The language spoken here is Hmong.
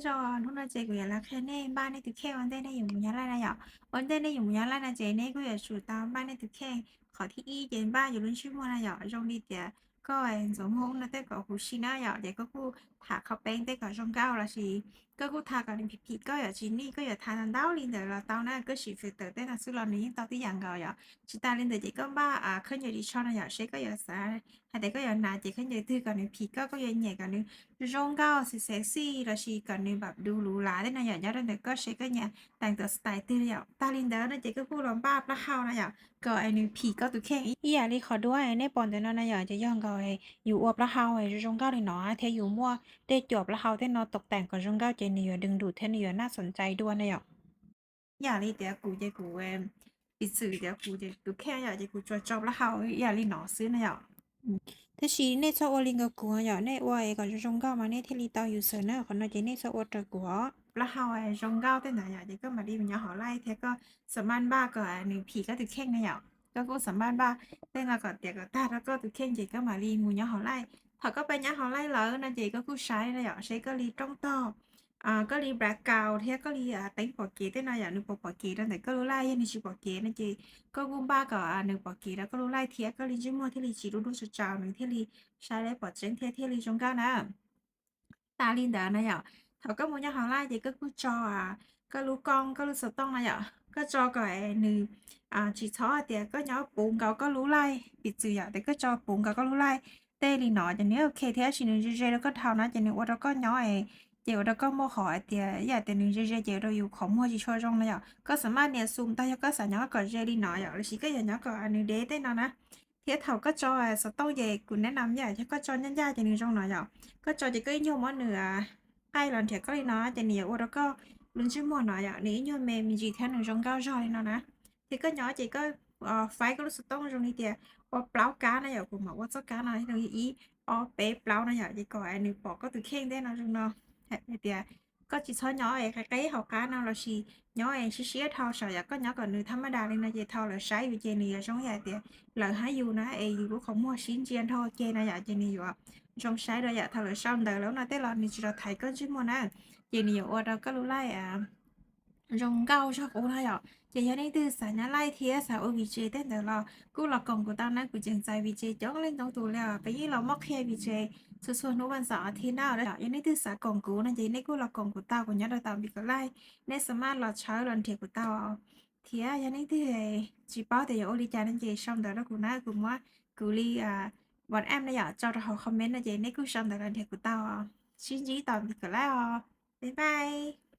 Zoo, hnub no ces kuv yuav los qhia nej npaj nej tus kheej ua ntej nej yuav mus nyob Laij na yom. Ua ntej nej yuav mus nyob Laij no ces nej kuj yuav tsum tau npaj nej tus kheej. Qhov thib ib ces npaj yus lub ntsej muag na yom. Zoo li tias koj ntxuav muag ub no tej kom huv si na yom, ces koj kuj tham qhov peeb tej kom zoo nkauj lossis koj kuj tha kom nws phim phim, koj yuav tsis nij koj yuav tha ntau ntau li ntawd los tau na, koj siv filter tej no xwb los nws yeej tau tib yam nkaus yom. Tsis tas li ntawd ces koj npaj khaub ncaws ris tsho no yom, seb koj yuav xav hais tias koj yuav hnav ces khaub ncaws twg kom nws phim koj, koj yuav nyiam kom nws zoo nkauj sexy lossis kom nws npam du luv lav tej no yom, nyob rau ntawm koj seb koj nyiam teem tom style twg yom. Tag li ntawd no ces koj kuj los npaj plaub hau na yom, kom es nws phim koj tus kheej ib yam li qhov duab es nej pom ntawm no na yom, ces yog nkaus yus ua plaub hau zoo zoo nkauj li no thiab yus muaj tej cuam plaub hau tej no tau teem kom zoo nkauj ces nws yuav dwng dus thiab nws yuav naj xom ncai dua na yom. Ib yam li tias kuv ces kuv piv txwv tias kuv ces tus kheej yom, ces kuv tsuas tso plaub hau ib yam li no xwb na yom. Tab sis nej txhob ua li nkaus kuv yom, nej ua es kom zoo zoo nkauj mas nej thiaj li tau user na, qhov no ces nej txhob ua raws kuv os. Plaub hau zoo nkauj tej ntawd yom, ces koj mam li mus nyob hauv Laij thiab koj xam maj npaj kom nws phim koj tus kheej na yom. Koj kuj xam maj npaj tej no kom tiav kom tag rau koj tus kheej ces koj mam li mus nyob hauv Laij. Thaum koj pab nyob hauv Laij lawm no ces koj kuj saib na yom, seb koj li rooj tog, koj li background thiab koj li teeb pom kev tej no yom, nws puas pom kev rau ntawm koj lub Laij. Yog nws tsis pom kev no ces koj kuj npaj kom nws pom kev rau koj lub Laij thiab koj li ntsej muag thiaj li tsis dub dub tsaus tsaus, nws thiaj li saib lawv pom tseeb thiab thiaj li zoo nkauj na. Tas li ntawd na yom, thaum koj mus nyob hauv Laij ces koj kuj tso koj lub koob koj lub xov tooj na yom, koj tso kom nws tsis txhob hais tias koj nyob puv nkaus koj lub Laij, piv txwv yom, tias koj tso puv nkaus koj lub Laij tej li no ces nws ok thiab, tab sis nws ze ze rau koj dhau na ces nws ua rau koj nyob es, ces ua rau koj muaj qhov hais tias ib yam tias nws ze ze ces ua rau yus qhov muag tsis tshua zoo na yom. Koj xam maj nias xus tag yog koj xav nyob kom ze li no yom, lossis koj yuav nyob kom nws deb tej no na. Thiab thaum koj tso xov tooj ces kuv neb na yom, yog koj tso ncaj ncaj ces nws zoo no yom. Koj tso ces koj ib nyuag muab nws qaij los nrhiav koj li no ces nws yuav ua rau koj lub ntsej muag no yom, nws ib nyuag me me ntsis thiab nws zoo nkauj zog li no na. Ces koj nyob ces koj faib koj lub xov tooj zoo li tias ua plaub kab na yom, kuv mam ua txoj kab no ib ob peb plaub no yom, ces kom nws pom koj tus kheej tej no zoo no. Hais tias koj tsis txhob nyob es qe qeb hauv qab no lossis nyob es siab siab dhau saum yom, koj nyob kom nws thab maj das li no ces thaum lawv saib yus ces nws yuav zoo ib yam tias lawv hab yus na es yus lub qhov muag sib ntsia nrho ceg no yom, ces nws yuav zoo saib rau yom. Thaum lawv sau ntawv lawm no tej los nws tsis los thaiv koj ntsej muag na, ces nws yuav ua rau koj lub Laij zoo nkauj zog qub no yom. Ces yog leej twg xav nyob Laij thiab xav ua VJ tej ntawd los kuj los koom kuv tau na, kuv tseem txais VJ coob leej ntau tus li os, peb yeej los muab qhia VJ txhua txhua hnub vas xaum thiab na. Yog leej twg xav koom kuv no ces nej kuj los koom kuv tau, kuv nyob rau tom Npis Kaum Laij, nej xa maj los tshawb los nrhiav kuv tau. Thiab yog leej twg tsis paub tias yuav ua li cas no ces sau ntawv rau kuv na, kuv muab kuv li WhatsApp na yom tso rau hauv comment no ces nej kuj sau ntawv los nrhiav kuv tau. Sib ntsib tom Npis Kaum Laij os. Bye bye.